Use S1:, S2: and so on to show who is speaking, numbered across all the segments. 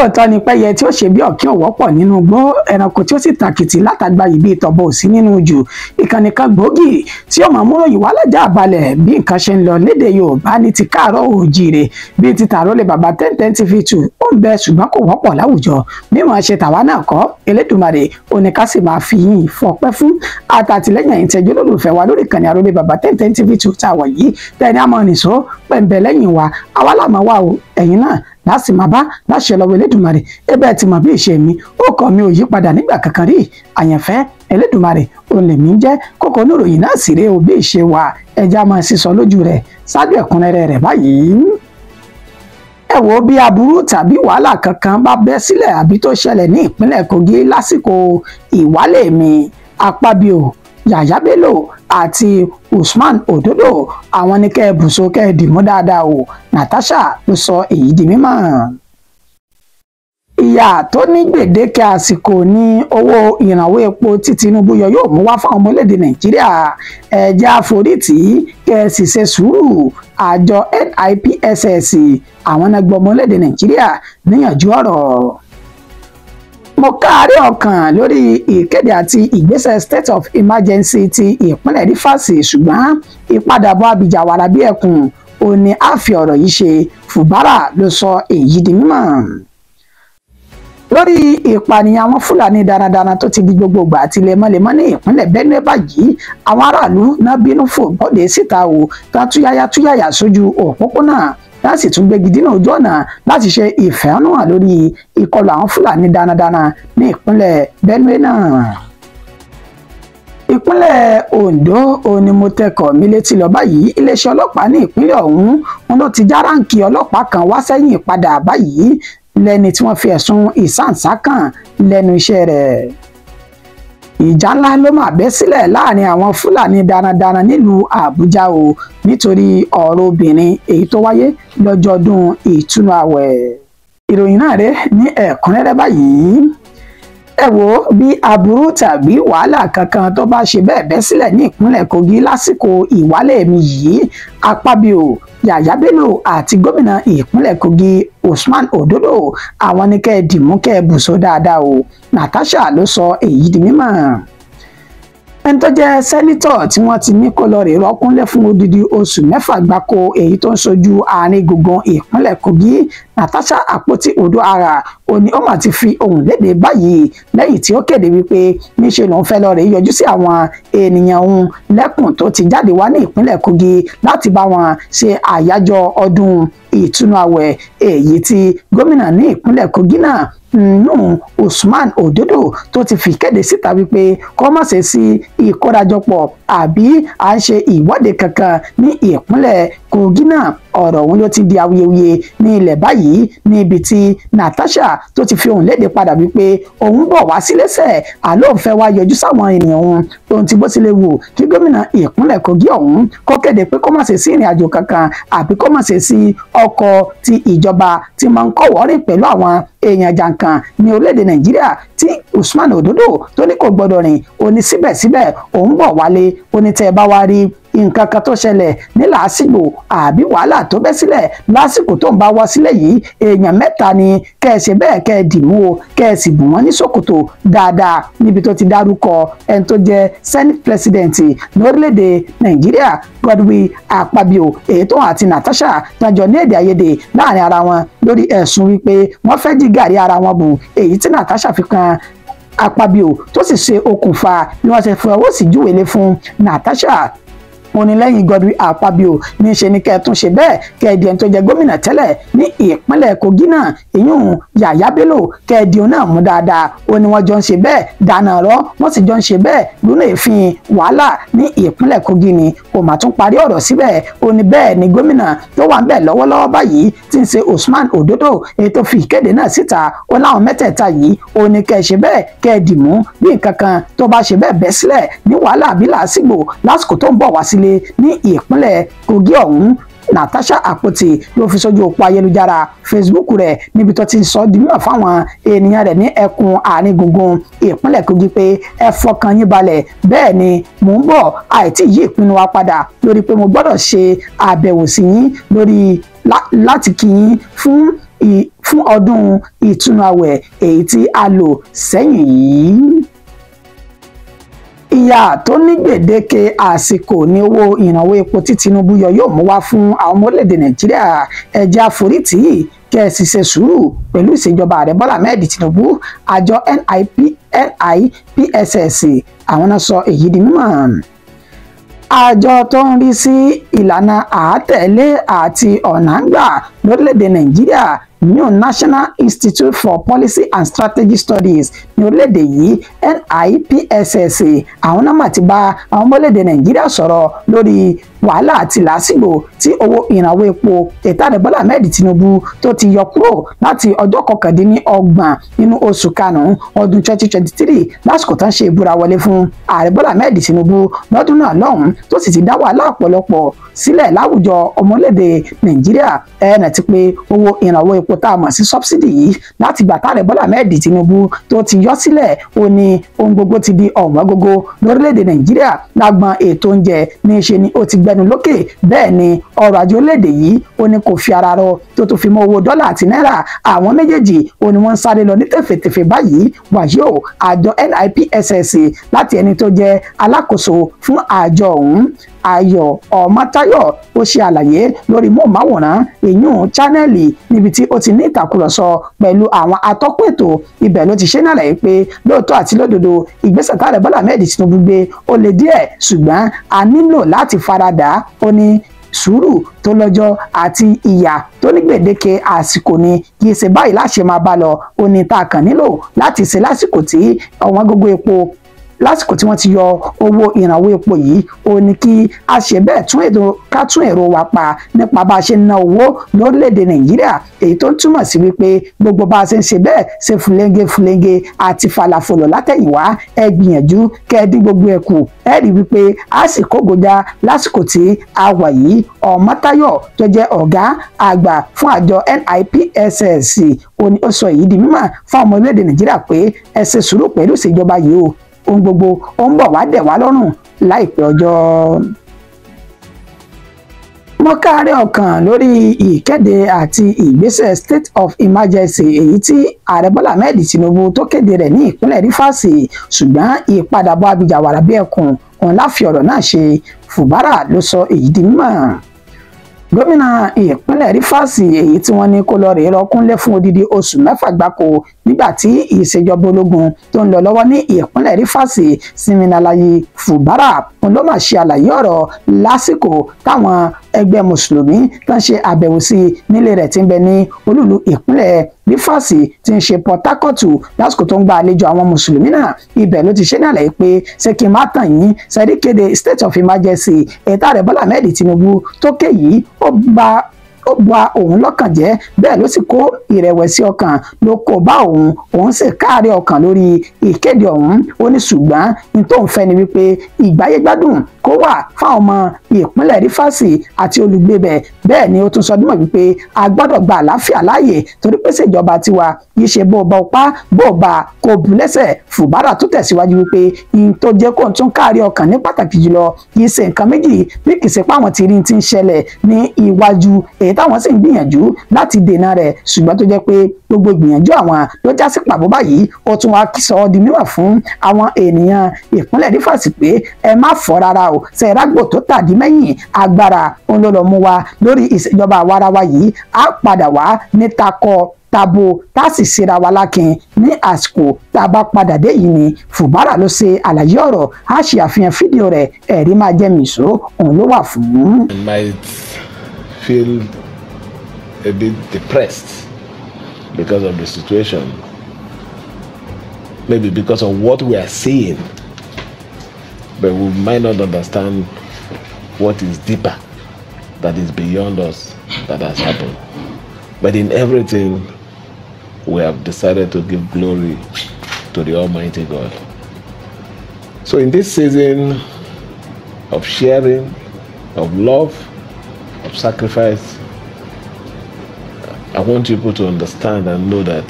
S1: Lóòótọ́ ni pẹ́yẹ tí ó ṣe bí ọ̀kín ò wọ́pọ̀ nínú igbó, ẹranko tí ó sì tàkìtì látàgbà yìí bíi tọ̀bọ̀ ò sí nínú jù. Ìkànnì kan gbòógì tí ó máa múròyìn wá lájà balẹ̀ bí nǹkan ṣe ń lọ lédè Yorùbá ní ti káàárọ̀ oòjíire bíi ti tàrólé bàbá 1010 TV2 ó ń bẹ, ṣùgbọ́n kò wọ́pọ̀ láwùjọ. Mímọ̀ ṣe tàwa náà kọ́, Elédùmarè òní ká sì máa fi yín fọpẹ́ fún àtàtìlẹ́yìn ẹ̀yin tẹ́jú olólùfẹ́ wa lórí ìkànnì àrólé bàbá 1010 TV2 tá a wà yìí, tẹ́ni àmọ́ nìṣó pẹ̀ǹbẹ̀ lẹ́yìn wa, àwa làmọ́ wa o, ẹ̀yin náà láti máa bá láṣẹ lọ́wọ́ Elédùmarè. Ebe ti mọ̀ bí ìṣe mi, ó kọ́ mi ò yí padà nígbà kankan rí. Àyànfẹ́ Elédùmarè òun lèmi ń jẹ́. Kókó oníròyìn náà sì rèé o, bí ìṣe wa, ẹja máa sísọ lójú rẹ̀ ṣáájú ẹ̀kúnrẹ́rẹ́ rẹ̀ báyìí. Ẹ wo bí aburú tàbí wàhálà kankan bá bẹ́ sílẹ̀ àbí tó ṣẹlẹ̀ ní ìpínlẹ̀ Kogi lásìkò ìwálé mi, Akpabio, Yàyà Bello àti Usman Ododo, àwọn ní kẹ́ ẹ bùsọ kẹ́ ẹ dìmú dáadáa o. Natasha ló sọ èyí di mímọ̀. Ìyà tó ní gbèdéke àsìkò ní owó ìrànwọ́ epo tí Tinubu yọ yóò mú wá fáwọn ọmọlédè Nàìjíríà. Ẹ̀jẹ̀ àforítì kẹ́ ẹ sì ṣe sùúrù. Àjọ NIPSS àwọn náà gbọ́ ọmọlédè Nàìjíríà níyànjú ọ̀rọ̀. Mo káàárẹ̀ ọkàn lórí ìkéde àti ìgbésẹ̀ state of emergency ti ìpínlẹ̀ Rivers, ṣùgbọ́n ìpadàbọ̀ Abija wàrà bí ẹkùn ò ní àfi ọ̀rọ̀ yìí ṣe. Fubara ló sọ èyí di mímọ̀. Lórí ìpànìyàn àwọn Fúlàní darandaran tó ti di gbogbogbò àti lemọ́lemọ́ ní ìpínlẹ̀ Benue báyìí, àwọn aráàlú náà bínú fò bọ́dé síta o, tán túyáyá túyàyà sójú òpópónà, láti tún gbégi dínà ojú ọ̀nà láti ṣe ìfẹ̀hónúhàn lórí ìkọlù àwọn Fúlàní darandaran ní ìpínlẹ̀ Benue náà. Ìpínlẹ̀ Ondo òun ni mo tẹkọ̀ mi létí lọ báyìí. Iléeṣẹ́ ọlọ́pàá ní ìpínlẹ̀ ọ̀hún wọn ló ti já ráǹkì ọlọ́pàá kan wá sẹ́yìn padà báyìí lẹ́ni tí wọ́n fi ẹ̀sùn ìsáǹsá kàn lẹ́nu iṣẹ́ rẹ̀. Ìjà ńlá ló máa bẹ́ sílẹ̀ láàrin àwọn Fúlàní darandaran nílùú Àbújá o, nítorí ọ̀rọ̀ obìnrin èyí tó wáyé lọ́jọ́ ọdún ìtúnu àwẹ̀. Ìròyìn náà rèé ní ẹ̀kúnrẹ́rẹ́ báyìí. Ẹ wo bí aburú tàbí wàhálà kankan tó bá ṣe bẹ́ẹ̀ bẹ́ sílẹ̀ ní ìpínlẹ̀ Kogi lásìkò ìwálé mi yìí, Akpabio, Yàyà Bello àti gómìnà ìpínlẹ̀ Kogi Usman Ododo, àwọn ní kẹ́ ẹ dìmú kẹ́ ẹ bùsọ dáadáa o. Natasha ló sọ èyí di mímọ̀. Ẹni tó jẹ́ sẹ́nítọ̀ tí wọ́n ti ní kó lọ rè rọ́kúnlẹ̀ fún odidi oṣù 6 gbáko èyí tó ń ṣojú àárín gbùngbùn ìpínlẹ̀ Kogi, Natasha Àpótí Odoara, ó ní ó mà ti fi ohùn léde báyìí lẹ́yìn tí ó kéde wípé níṣe lòun fẹ́ lọ rè yọjú sí àwọn ènìyàn òun lẹ́kùn tó ti jáde wá ní ìpínlẹ̀ Kogi láti bá wọn ṣe àyájọ́ ọdún ìtúnu àwẹ̀ èyí tí gómìnà ní ìpínlẹ̀ Kogi náà nù Usman Ododo tó ti fi kéde síta wípé kó má ṣe sí ìkórajọpọ̀ àbí à ń ṣe ìwọ́de kankan ní ìpínlẹ̀ Kogi náà. Ọ̀rọ̀ ọ̀hún ló ti di awuyewuye ní ilẹ̀ báyìí níbi tí Natasha tó ti fi ohùn léde padà wípé òun bọ̀ wá sílẹ̀sẹ̀ àló òun fẹ́ wá yọjú sáwọn ènìyàn òun, ohun tí bó ti lè wù kí gómìnà ìpínlẹ̀ Kogi ọ̀hún kó kéde pé kó má ṣe sí ìrìn àjò kankan àbí kó má ṣe sí ọkọ̀ ti ìjọba tí máa ń kọ́wọ́rìn pẹ̀lú àwọn èèyàn jàǹkàn ní orílẹ̀-èdè Nàìjíríà tí Usman Ododo tó ní kò gbọdọ̀ rìn. Ó ní síbẹ̀síbẹ̀ òun bọ̀ wálé. Ó ní tẹ́ ẹ bá wá rí nǹkan kan tó ṣẹlẹ̀ ní làásìgbò àbí wàhálà tó bẹ́ sílẹ̀ lásìkò tó ń bá wá sílẹ̀ yìí, èèyàn 3 ni kẹ́ ẹ ṣe bẹ́ẹ̀ kẹ́ ẹ dìmú o, kẹ́ ẹ sì bù wọ́n ní ṣòkòtò dáadáa, níbi tó ti dárúkọ ẹni tó jẹ́ senate president lórílẹ̀‐èdè Nàìjíríà Godwin Akpabio, èyí tó àti Natasha tàjọ ní èdè àìyedè láàrin ara wọn lórí ẹ̀sùn wípé wọ́n fẹ́ jí gàrí ara wọn bù, èyí tí Natasha fi kan Akpabio tó sì ṣe okùnfà bí wọ́n ṣe fọwọ́ sí júwèlé fún Natasha. Ó ní lẹ́yìn Godwin Akpabio ní ṣe ni kẹ́ ẹ tún ṣe bẹ́ẹ̀ kẹ́ ẹ di ẹni tó jẹ́ gómìnà tẹ́lẹ̀ ní ìpínlẹ̀ Kogi náà, ìyún Yàyà Bello, kẹ́ ẹ di òun náà mú dáadáa. Ó ní wọ́n jọ ń ṣe bẹ́ẹ̀ dáná rọ́, wọ́n sì jọ ń ṣe bẹ́ẹ̀ lónà èéfín wàhálà ní ìpínlẹ̀ Kogi ni. Kò mà tún parí ọ̀rọ̀ síbẹ̀. Ó ní bẹ́ẹ̀ ni gómìnà tó wà ń bẹ̀ lọ́wọ́lọ́wọ́ báyìí tí ń ṣe Usman Ododo èyí tó fi ìkéde náà síta, ó láwọn mẹ́tẹ̀ẹ̀ta yìí ó ní kẹ́ ẹ ṣe bẹ́ẹ̀ kẹ́ ẹ dì mú bí nǹkan kan tó bá ṣe bẹ́ẹ̀ bẹ́ sílẹ̀ ní wàhálà àbí làásìgbò lásìkò tó ń bọ̀ wá sílé ní ìpínlẹ̀ Kogi ọ̀hún. Natasha Àpótí ló fi sójú òpó ayélujára Facebook rẹ̀ níbi tó ti ń sọ di mímọ̀ fáwọn ènìyàn rẹ̀ ní ẹkùn àárín gbùngbùn ìpínlẹ̀ Kogi pé ẹ fọkàn yín balẹ̀, bẹ́ẹ̀ ni mò ń bọ̀, àìtí yí ìpinnu wa padà lórí pé mo gbọ́dọ̀ ṣe àbẹ̀wò sí yín lórí láti kí yín fún ọdún ìtúnu àwẹ̀ èyí tí a lò sẹ́yìn yìí. Ìyà tó ní gbèdéke àsìkò ní owó ìrànwọ́ epo tí Tinubu yọ yóò mú wá fún àwọn ọmọ orílẹ̀-èdè Nàìjíríà. Ẹ̀jẹ̀ àforítì kẹ́ ẹ sì ṣe sùúrù pẹ̀lú ìṣèjọba ààrẹ Bọ́lá Ahmed Tinubu. Àjọ NIPSS àwọn náà sọ èyí di mímọ̀. Àjọ tó ń rí sí ìlànà àátẹ̀lé àti ọ̀nà ń gbà lórílẹ̀‐èdè Nàìjíríà, New National Institute for Policy and Strategy Studies ní orílẹ̀-èdè yìí, NIPSS, àwọn náà mà ti bá àwọn ọmọ orílẹ̀-èdè Nàìjíríà sọ̀rọ̀ lórí wàhálà àti làásìgbò tí owó ìrànwọ́ epo ètò ààrẹ Bọ́lá Ahmed Tinubu tó ti yọ kúrò láti ọjọ́ 29 nínú oṣù karùn-ún ọdún 2023 lásìkò tán ṣe ìbúra wọlé fún ààrẹ Bọ́lá Ahmed Tinubu lọ́dún náà lọ́hùn-ún, tó sì ti dá wàhálà ọ̀pọ̀lọpọ̀ sílẹ̀ láwùjọ ọmọ orílẹ̀-èdè Nàìjíríà. Ẹ̀ẹ́nà ti pé owó ìrànwọ́ epo tá a mọ̀ sí sọ́bsidì yìí láti gbà táàrẹ Bọ́lá Ahmed Tinubu tó ti yọ sílẹ̀, ó ní ohun gbogbo ti di ọ̀wọ́n gógó lórílẹ̀-èdè Nàìjíríà lágbọn ètò oúnjẹ ní í ṣe ni ó ti gbẹnu lókè. Bẹ́ẹ̀ ni ọrọ̀ ajé orílẹ̀-èdè yìí ó ní kò fi ara rọ tó tún fi mọ́ owó dọ́là àti náírà, àwọn méjèèjì ó ní wọ́n ń sáré lọ ní tẹ̀fẹ̀tẹ̀fẹ̀ báyìí. Wàyí o, àjọ NIPSS láti ẹni tó jẹ́ alákòóso fún àjọ ọ̀hún, Ayọ̀ Ọmọ́táyọ̀, ó ṣe àlàyé lórí móhùnmáwòrán ìyún chánẹ́ẹ̀lì níbi tí ó ti ní ìtàkùrọ̀sọ pẹ̀lú àwọn atọ́kùn ètò. Ibẹ̀ ló ti ṣe ní àlàyé pé lóòótọ́ àti lódodo ìgbésẹ̀ táàrẹ Bọ́lá Ahmed Tinubu gbé ó le díẹ̀, ṣùgbọ́n a nílò láti faradà. Ó ní sùúrù tó lọ́jọ́ àti ìyà tó ní gbèdéke àsìkò ni, kì í ṣe báyìí láṣẹ máa bá lọ. Ó ní tá a kàn nílò láti ṣe lásìkò tí ọ̀wọ́n gógó epo, lásìkò tí wọ́n ti yọ owó ìrànwọ́ epo yìí, ó ní kí a ṣe bẹ́ẹ̀ tún ètò ká tún èrò wa pa nípa bá a ṣe ń ná owó lórílẹ̀‐èdè Nàìjíríà, èyí tó ń túmọ̀ sí wípé gbogbo bá a ṣe ń ṣe bẹ́ẹ̀ ṣe fúlẹ́ńgé fúlẹ́ńgé àti falafolo látẹ̀yìnwá, ẹ gbìyànjú kẹ́ ẹ dín gbogbo ẹ̀ kù, ẹ rí wípé a sì kógojá lásìkò tí a wà yìí. Ọmọ́táyọ̀ tó jẹ́ ọ̀gá àgbà fún àjọ NIPSS ó ní ó sọ èyí di mímọ̀ fún ọmọ orílẹ̀-èdè Nàìjíríà pé ẹ ṣe sùúrù pẹ̀lú ìṣèjọba yìí o, ohun gbogbo ó ń bọ̀ wá dẹ̀ wá lọ́rùn láìpẹ́ ọjọ́. Mo káàárẹ̀ ọkàn lórí ìkéde àti ìgbésẹ̀ state of emergency èyí tí ààrẹ Bọ́lá Ahmed Tinubu tó kéde rẹ̀ ní ìpínlẹ̀ Rivers, ṣùgbọ́n ìpadàbọ̀ abijàwàrà bí ẹkùn òun láfi ọ̀rọ̀ náà ṣe. Fubara ló sọ èyí di mímọ̀. Gómìnà ìpínlẹ̀ Rivers èyí tí wọ́n ní kó lọ rèé rọkúnlé fún odidi oṣù 6 gbáko nígbà tí ìṣèjọba ológun tó ń lọ lọ́wọ́ ní ìpínlẹ̀ Rivers, Siminalayi Fubara, òun ló mà ṣe àlàyé ọ̀rọ̀ lásìkò táwọn ẹgbẹ́ mùsùlùmí tó ń ṣe àbẹ̀wò sí nílé rẹ̀ tí ń bẹ ní olúùlú ìpínlẹ̀ Rivers tí ń ṣe Port Harcourt lásìkò tó ń gba àlejò àwọn mùsùlùmí náà. Ibẹ̀ ló ti ṣe ní àlàyé pé ṣé kí n má tàn yín, ṣẹ́rí kéde state of emergency ètò ààrẹ Bọ́lá Ahmed Tinubu tó ké yìí ó bà òun lọ́kàn jẹ́, bẹ́ẹ̀ ló sì kó ìrẹ̀wẹ̀sì ọkàn ló kó bá òun, òun sì káàárẹ̀ ọkàn lórí ìkéde ọ̀hún. Ó ní ṣùgbọ́n ní tóun fẹ́ ni wípé ìgbáyégbádùn kó wà fáwọn ọmọ ìpínlẹ̀ Rivers àti olùgbé bẹ̀. Bẹ́ẹ̀ ni ó tún sọ dímọ̀ wípé a gbọ́dọ̀ gba àlàáfíà láàyè torí pé ṣèjọba tiwa yìí ṣe bó bá pa bó bá kó bu lẹ́sẹ̀. Fubara tó tẹ̀síwájú wípé n tó jẹ́ kó tún káàárẹ̀ ọkàn ní pàtàkì jùlọ kì í ṣe nǹkan méjì bí kì í ṣe páwọn ti rí ti ń ṣẹlẹ̀ ní iwájú èyí táwọn sì ń gbìyànjú láti dènà rẹ̀, ṣùgbọ́n tó jẹ́ pé gbogbo ìgbìyànjú àwọn ló já sí pàbó báyìí. Ó tún wá sọ ọ́ di mímọ̀ fún àwọn ènìyàn ìpínlẹ̀ Rivers pé ẹ má fọ́ rárá o, ṣẹ̀rágbò tó tàdí mẹ́yìn agbára òun ló lọ mú wa lórí ìṣèjọba àwarawa yìí, á padà wá ní takọ tabo tá a sì ṣera wa lákin ní àsìkò tá a bá padà dé yìí ni. Fubara ló ṣe àlàyé ọ̀rọ̀, á ṣe àfihàn fídíò rẹ̀, ẹ̀rí máa jẹ́ mìíṣó òun ló wà fún.
S2: I might feel a bit depressed because of the situation, maybe because of what we are seeing, but we might not understand what is deeper, that is beyond us, that has happened. But in everything, we have decided to give glory to the Almighty God. So in this season of sharing, of love, of sacrifice, I want people to understand and know that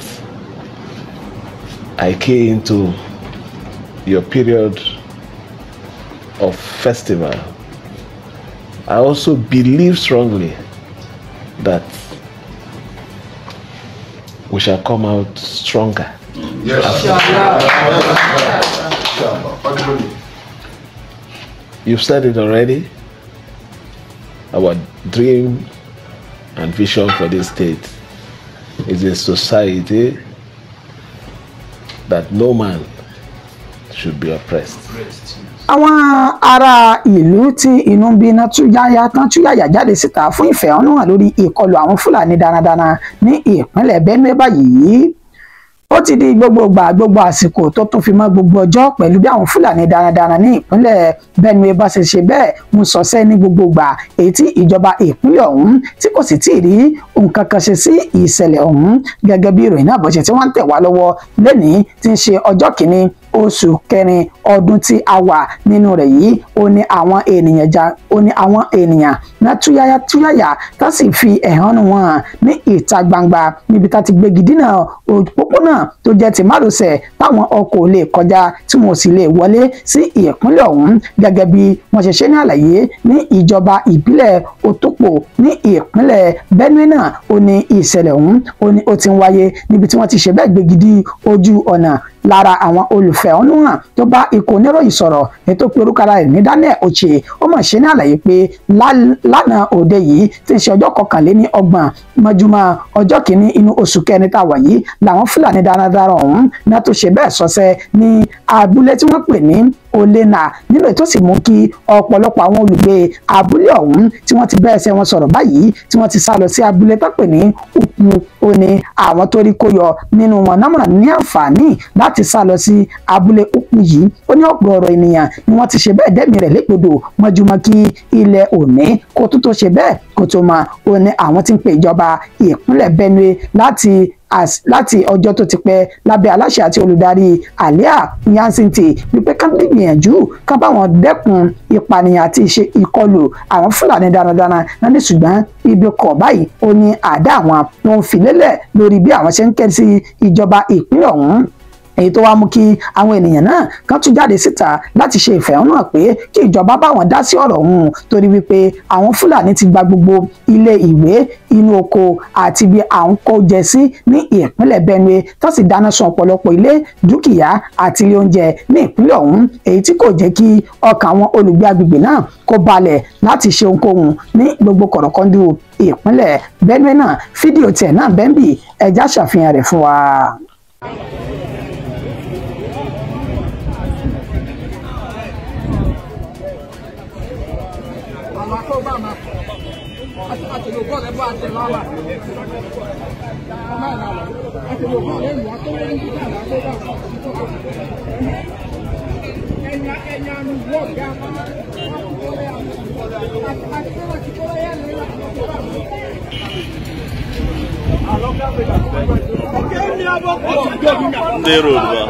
S2: I came into your period of festival. I also believe strongly that We shall come out stronger.
S3: Yes.
S2: You've said it already. Our dream and vision for this state is a society that no man should be oppressed.
S1: Àwọn ará ìlú tí inú ń bíná túyáyá tán túyàyà jáde síta fún ìfẹ̀hónúhàn lórí ìkọlù àwọn Fúlàní darandaran ní ìpínlẹ̀ Benue báyìí. Ó ti di gbogbo ìgbà gbogbo àsìkò tó tún fi mọ́ gbogbo ọjọ́ pẹ̀lú bí àwọn Fúlàní darandaran ní ìpínlẹ̀ Benue bá ṣe ṣe bẹ́ẹ̀ ń sọsẹ́ ní gbogbo ìgbà, èyí tí ìjọba ìpínlẹ̀ ọ̀hún tí kò sì tí ì rí nǹkan kan ṣe sí ìṣẹ̀lẹ̀ ọ̀hún. Gẹ́gẹ́ bí ìròyìn náà bó ṣe tí wọ́n ń tẹ̀ wá lọ́wọ́ lẹ́nìí tí ń ṣe ọjọ́ kìíní oṣù kẹrin ọdún tí a wà nínú rẹ̀ yìí, ó ní àwọn ènìyàn náà túyáyá túyáyá tá sì fi ẹ̀hónú wọn hàn ní ìta gbangba níbi tá ti gbégi dínà òpópónà tó jẹ́ ti márosẹ̀ táwọn ọkọ̀ lè kọjá tí wọn ò sì lè wọlé sí ìpínlẹ̀ ọ̀hún. Gẹ́gẹ́ bí wọ́n ṣe ṣe ní àlàyé ní ìjọba ìbílẹ̀ Òtòpó ní ìpínlẹ̀ Benue náà, ó ní ìṣẹ̀lẹ̀ ọ̀hún ó ní ó ti ń wáyé níbi tí wọ́n ti ṣe bẹ́ẹ̀ gbégi dí ojú ọ̀nà. Lára àwọn olùfẹ̀hónúhàn tó bá ikọ̀ oníròyìn sọ̀rọ̀ ètò pé orúkọ ara rẹ̀ ní Daniel Oche, ó mọ̀ ṣe ní àlàyé pé lánàá òde yìí tí ń ṣe ọjọ́ 31 mọ́júmọ́ ọjọ́ kìíní inú oṣù kẹrin tá a wà yìí làwọn Fúlàní darandaran ọ̀hún náà tó ṣe bẹ́ẹ̀ sọsẹ́ ní abúlé tí wọ́n pè ní Olena, nínú ètò sì mú kí ọ̀pọ̀lọpọ̀ àwọn olùgbé abúlé ọ̀hún tí wọ́n ti bẹ́ẹ̀ ṣe wọn sọ̀rọ̀ báyìí tí wọ́n ti sá lọ sí abúlé tó pè ní Upu. Ó ní àwọn tó rí kó yọ nínú wọn náà mà ní àǹfààní láti sá lọ sí abúlé Upu yìí. Ó ní ọ̀pọ̀ ọ̀rọ̀ ènìyàn ni wọ́n ti ṣe bẹ́ẹ̀ dẹ́mi rẹ̀ légbodò mọ́júmọ́ kí ilẹ̀ òní kó tó tó ṣe bẹ́ẹ̀ kó tó mọ̀. Ó ní àwọn tí ń pe ìjọba ìpínlẹ̀ Benue láti ọjọ́ tó ti pẹ́ lábẹ́ aláṣẹ àti olùdarí Alia Nyansinti wípé ká gbìyànjú ká bá wọn dẹ́kun ìpànìyàn àti ìṣe ìkọlù àwọn Fúlàní darandaran náà ní, ṣùgbọ́n ibi kọ̀ báyìí ó ní àdá àwọn ló ń fi lélẹ̀ lórí bí àwọn ṣe ń ké sí ìjọba ìpínlẹ̀ ọ̀hún, èyí tó wá mú kí àwọn ènìyàn náà kan tún jáde síta láti ṣe ìfẹ̀hónúhàn pé kí ìjọba bá wọn dá sí ọ̀rọ̀ ọ̀hún, torí wípé àwọn Fúlàní ti gba gbogbo ilé ìwé, inú oko àti ibi à ń kó jẹ sí ní ìpínlẹ̀ Benue, tó sì dáná sun ọ̀pọ̀lọpọ̀ ilé, dúkìá àti ilé oúnjẹ ní ìpínlẹ̀ ọ̀hún, èyí tí kò jẹ́ kí ọkàn àwọn olùgbé agbègbè náà kó balẹ̀ láti ṣe ohunkóhun ní gbogbo kọ̀rọ̀kọ́ndù ìpínlẹ̀ Benue náà. Fídíò tiẹ̀ náà bẹ́ńbì ẹja ṣàfihàn rẹ̀ fún wa.
S4: Ndị road ba.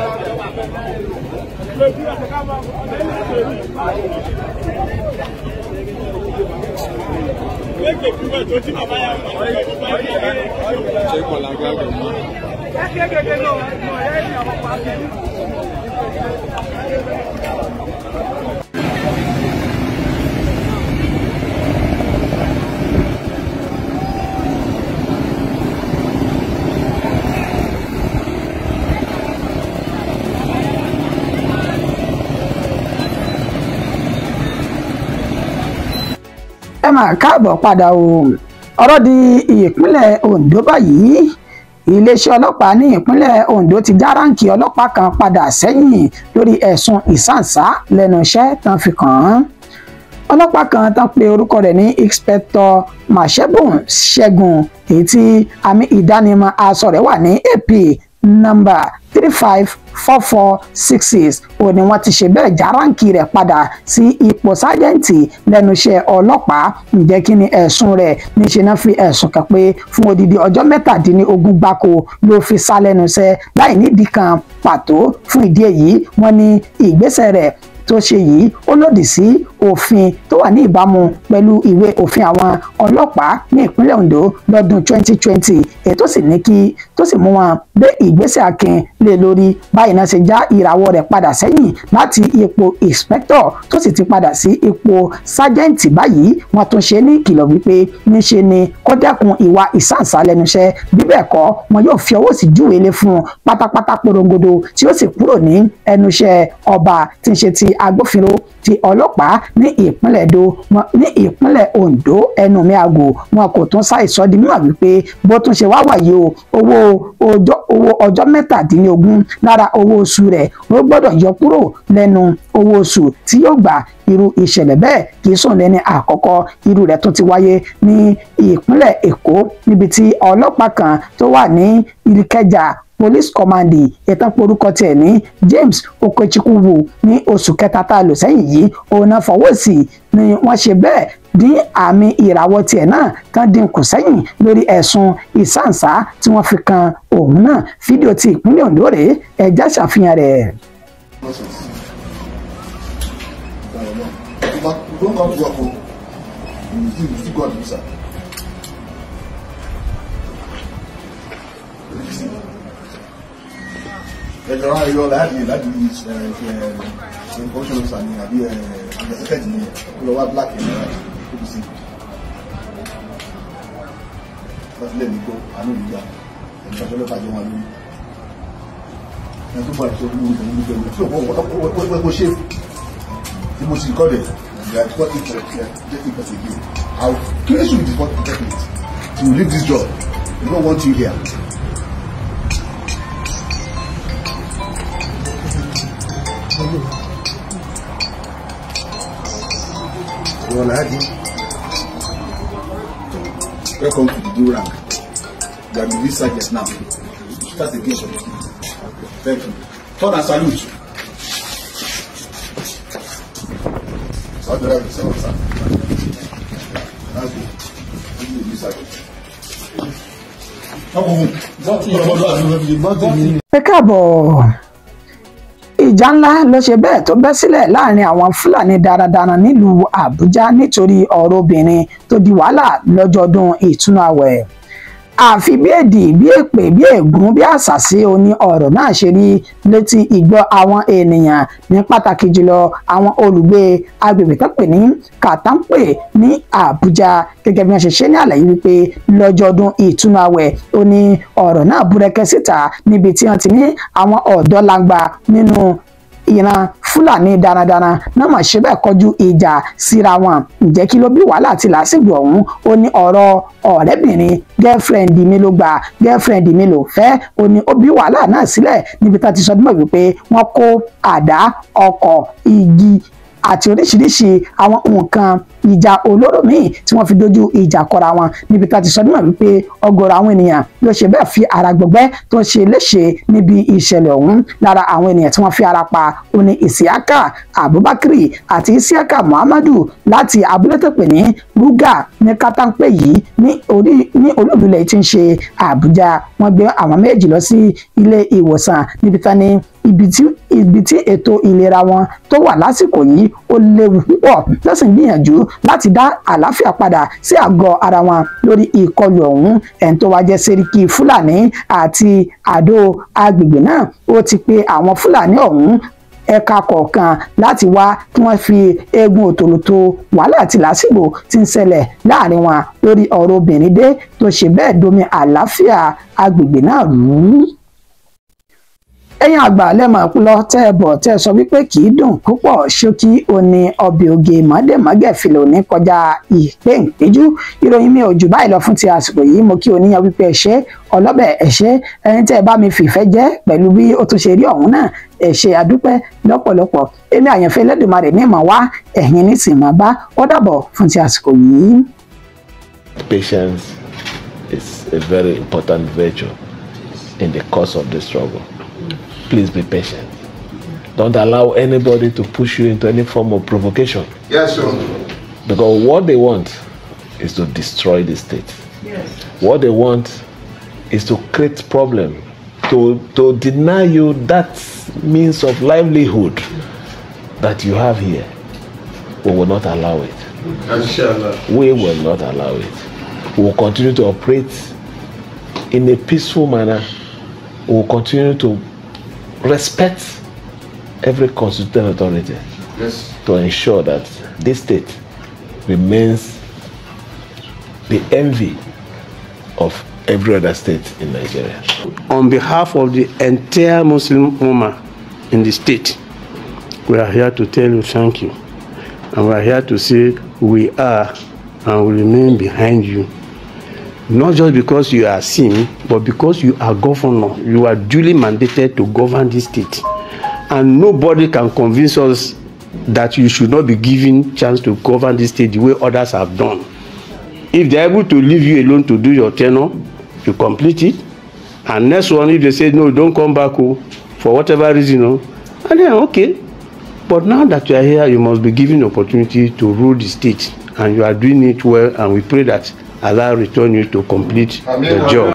S1: Ẹ máa káàbọ̀ padà o. Ọ̀rọ̀ di ìpínlẹ̀ Ondo báyìí. Iléeṣẹ́ ọlọ́pàá ní ìpínlẹ̀ Ondo ti já ráǹkì ọlọ́pàá kan padà sẹ́yìn lórí ẹ̀sùn ìsáǹsá lẹ́nu iṣẹ́ tán fi kàn án. Ọlọ́pàá kan tán pe orúkọ rẹ̀ ní Inspector Mashebun Ṣẹ́gun, èyí tí àmì ìdánimọ̀ aṣọ rẹ̀ wà ní AP nọ́mbà 354466, ó ní wọ́n ti ṣe bẹ́ẹ̀ já ráǹkì rẹ̀ padà sí ipò sájẹ́ǹtì lẹ́nu iṣẹ́ ọlọ́pàá. Ǹjẹ́ kí ni ẹ̀sùn rẹ̀? Níṣẹ́ náà fi ẹ̀sùn kàn pé fún odidi ọjọ́ 17 gbáko ló fi sá lẹ́nu iṣẹ́ láì nídìí kan pàtó. Fún ìdí èyí, wọ́n ní ìgbésẹ̀ rẹ̀ tó ṣe yìí ó lòdì sí òfin tó wà ní ìbámu pẹ̀lú ìwé òfin àwọn ọlọ́pàá ní ìpínlẹ̀ Ondo lọ́dún 2020, èyí tó sì ní kí tó sì mú wọn gbé ìgbésẹ̀ akin lé lórí. Báyìí náà ṣe já ìràwọ̀ rẹ̀ padà sẹ́yìn láti ipò inspector tó sì ti padà sí ipò sájẹ́ǹtì báyìí. Wọ́n tún ṣe ní ìkìlọ̀ wípé níṣe ni kó dẹ́kun ìwà ìsáǹsá lẹ́nu iṣẹ́, bí bẹ́ẹ̀ kọ́ wọn yóò fi ọwọ́ sí júwèé lé fún un pátápátá porongodo tí ó sì kúrò ní ẹnu iṣẹ́ ọba tí ń ṣe ti agbófinró ti ọlọ́pàá ní ìpínlẹ̀ Èdó ní ìpínlẹ̀ Ondo. Ẹnu mi àgò, wọn kò tún ṣàìsọ di mímọ̀ wípé bó tún ṣe wá wàyí o, owó ọjọ́ 17 lára owó oṣù rẹ̀ ó gbọ́dọ̀ yọ kúrò lẹ́nu owó oṣù tí yóò gbà. Irú ìṣẹ̀lẹ̀ bẹ́ẹ̀ kì í sùn lẹ́ni àkọ́kọ́, irú rẹ̀ tún ti wáyé ní ìpínlẹ̀ Èkó níbi tí ọlọ́pàá kan tó wà ní Ìkẹjà Police Command ìtàn porúkọ tiẹ̀ ní James Okechukwu ní oṣù kẹta tá a lò sẹ́yìn yìí, òun náà fọwọ́ sí ni wọ́n ṣe bẹ́ẹ̀ dín àmì ìràwọ̀ tiẹ̀ náà tán dín kù sẹ́yìn lórí ẹ̀sùn ìsáǹsá tí wọ́n fi kan òun náà. Fídíò ti ìpínlẹ̀ Ondo rèé, ẹ̀já ṣàfihàn rẹ̀.
S3: Don't come to work, you still go and do, sir. Ẹjọ́ ayọ̀ láti information officer ni àbí undersecretary ni kó lọ wá black ẹ̀ náírà OPC. Láti lẹ́nu gbọ́, àánú ìgbà, ẹ̀ka tó lọ́pàá jẹ́ wọn lórí. Ẹni tó bọ̀ àti ọdún ìgbà ní ìgbà tí ó kó ṣe tí mo sì kọ́ dẹ̀. You are got it get it again. I'll place you with the department. You leave this job. We don't want you here. Well, welcome to the new rank. You are the new sergeant now. Start again. Thank you. Turn and salute.
S1: Ẹ káàbọ̀. Ìjà ńlá ló ṣe bẹ́ẹ̀ tó bẹ́ sílẹ̀ láàrin àwọn Fúlàní darandaran nílùú Àbújá nítorí ọ̀rọ̀ obìnrin tó di wàhálà lọ́jọ́ ọdún ìtúnu àwẹ̀. Àfi bí èdè bí èpè bí ègún bí àṣàsí oní ọ̀rọ̀ náà ṣe rí létí ìgbọ́ àwọn ènìyàn ní pàtàkì jùlọ àwọn olùgbé agbègbè tó pè ní Kàtàǹpè ní Àbújá, gẹ́gẹ́ bí wọ́n ṣe ṣe ní àlàyé wípé lọ́jọ́ ọdún ìtúnu àwẹ̀ ó ní ọ̀rọ̀ náà búrẹ́kẹ́ síta níbi tí wọ́n ti ní àwọn ọ̀dọ́ langba nínú ìran Fúlàní darandaran náà mà ṣe bẹ́ẹ̀ kọjú ìjà síra wọn. Ǹjẹ́ kí ló bí wàhálà àti làásìgbò ọ̀hún? Ó ní ọ̀rọ̀ ọ̀rẹ́bìnrin girlfriend mi ló gbà, girlfriend mi ló fẹ́, ó ní ó bí wàhálà náà sílẹ̀ níbi tá a ti sọ dímọ̀ wípé wọ́n kó àdá, ọkọ̀, igi àti oríṣiríṣi àwọn nǹkan ìjà olóró míì tí wọ́n fi dojú ìjà kọra wọn níbi tá a ti sọ nímọ̀ wípé ọ̀gọ̀rọ̀ àwọn ènìyàn ló ṣe bẹ́ẹ̀ fi ara gbọgbẹ́ tó ṣe léṣe níbi ìṣẹ̀lẹ̀ ọ̀hún. Lára àwọn ènìyàn tí wọ́n fi ara pa ó ní Isiaka Abubakar àti Isiaka Muhammadu láti abúlé tó pè ní Ruga ní Kàtàǹpé yìí ní olúìlú tí ń ṣe Àbújá. Wọ́n gbé àwọn méjì lọ sí ilé ìwòsàn níbi tá ní ibi tí ètò ìlera wọn tó wà lásìkò yìí ó léwu púpọ̀, tó sì ń gbìyànjú láti dá àlàáfíà padà sí àgọ́ ara wọn lórí ìkọlù ọ̀hún. Ẹni tó wá jẹ́ Sẹ́ríkì Fúlàní àti àdó agbègbè náà ó ti pe àwọn Fúlàní ọ̀hún ẹ̀ka kọ̀ọ̀kan láti wá kí wọ́n fi eegun òtòlótò wàhálà àti làásìgbò tí ń ṣẹlẹ̀ láàrin wọn lórí ọ̀rọ̀ obìnrin dé tó ṣe bẹ́ẹ̀ domi àlàáfíà agbègbè náà rú. Ẹ̀yin àgbà lẹ́mọ̀ lọ tẹ́ ẹ bọ̀ tẹ́ ẹ sọ wípé kì í dùn púpọ̀ ṣókí òní ọbẹ̀ oge mọ́dẹ̀mọ́gẹ̀ fìlà òní kọjá ìpéǹpéjú. Ìròyìn mi ò jù báyìí lọ fún ti àsìkò yìí. Mo kí oníyan wípé ẹ ṣé, ọlọ́bẹ̀ ẹ ṣé, ẹni tẹ́ ẹ bá mi fìfẹ́ jẹ́ pẹ̀lú bí ó tún ṣe rí ọ̀hún náà ẹ ṣé, àdúpẹ́ lọ́pọ̀lọpọ̀. Èmi àyànfẹ́ Ẹlẹ́dùmarè ní ìmọ̀ wá ẹ̀yin ní sì mọ̀ bá. Ó dàbọ̀ fún ti àsìkò yìí.
S2: Patience is a very important virtue in the course of the struggle. Please be patient. Don't allow anybody to push you into any form of provocation.
S3: Yes, sir.
S2: Because what they want is to destroy the state.
S1: Yes.
S2: What they want is to create problem, to deny you that means of livelihood. that you have here, we will not allow it.
S5: Inshallah.
S2: We will not allow it. We will continue to operate in a peaceful manner. We will continue to respect every constituted authority.
S5: Yes.
S2: To ensure that this state remains the envy of every other state in Nigeria.
S5: On behalf of the entire Muslim Ummah in the state, we are here to tell you thank you. And we are here to say we are and will remain behind you. Not just because you are seen, but because you are governor. You are duly mandated to govern this state. And nobody can convince us that you should not be given chance to govern this state the way others have done. If they are able to leave you alone to do your tenure, you complete it. And next one, if they say, no, don't come back, oh, for whatever reason, oh, and then, okay. But now that you are here, you must be given the opportunity to rule the state. And you are doing it well, and we pray that Allah return you to complete the job.